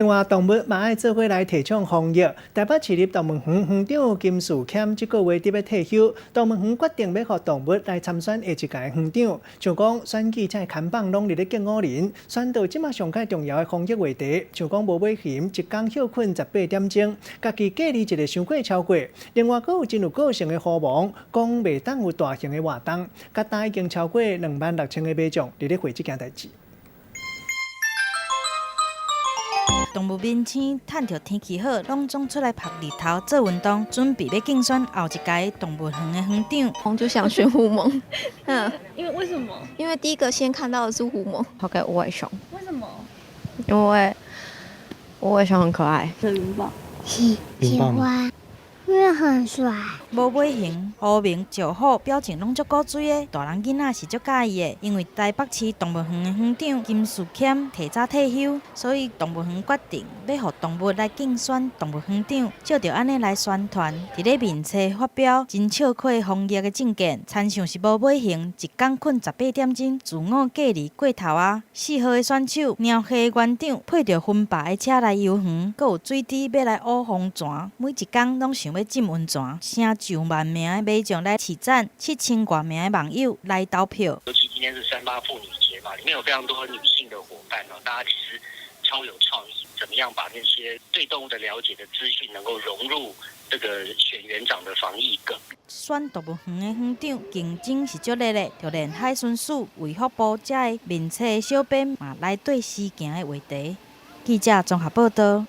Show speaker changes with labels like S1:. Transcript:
S1: 另外，動物嘛愛做伙來提倡防疫。台北市立動物園園長金樹謙這個月佇欲退休，動物園決定欲予動物來參選下一屆園長。像講選舉這看板攏佇咧敬五人，選到這馬上蓋重要的防疫話題，像講無尾熊一工歇睏18點鐘，家己隔離一個傷過超過。另外，閣有真有個性的虎王，講袂當有大型的活動，佮今已經超過26,000个民眾佇咧回這件代誌。
S2: 動物明星趁著天氣好，攏總出來曬日頭做運動，準備欲競選後一屆動物園的園長。
S3: 我就想選虎猛，嗯，
S4: 因為為什麼？
S3: 因為第一個先看到的是虎猛，
S5: 投給無尾熊。
S4: 為什麼？
S5: 因為無尾熊很可愛。
S4: 雲豹。
S6: 喜歡，因為很帥。
S2: 無尾熊、虎明、石虎表情攏足古錐的，大人囡仔是足佮意的。因為台北市動物園的園長金樹謙提早退休，所以動物園決定欲予動物來競選動物園長，照著按呢來宣傳。佇咧面冊發表真笑詼防疫的政見，親像是無尾熊，一工睏18點鐘，自我隔離過頭啊！4號的選手貓系園長配著芬爸的車來遊園，閣有水滴欲來挖風泉，每一工攏想欲浸溫泉，成上萬名的民眾來市展，7000外名的網友來投票。
S7: 尤其今天是38婦女節嘛，裡面有非常多女性的夥伴哦，大家其實超有創意，怎麼樣把那些對動物的了解的資訊能夠融入這個選園長的防疫梗。
S2: 選動物園的園長競爭是足熱的，就連海巡署、衛福部遮的面冊小編嘛來對時行的話題。記者綜合報道。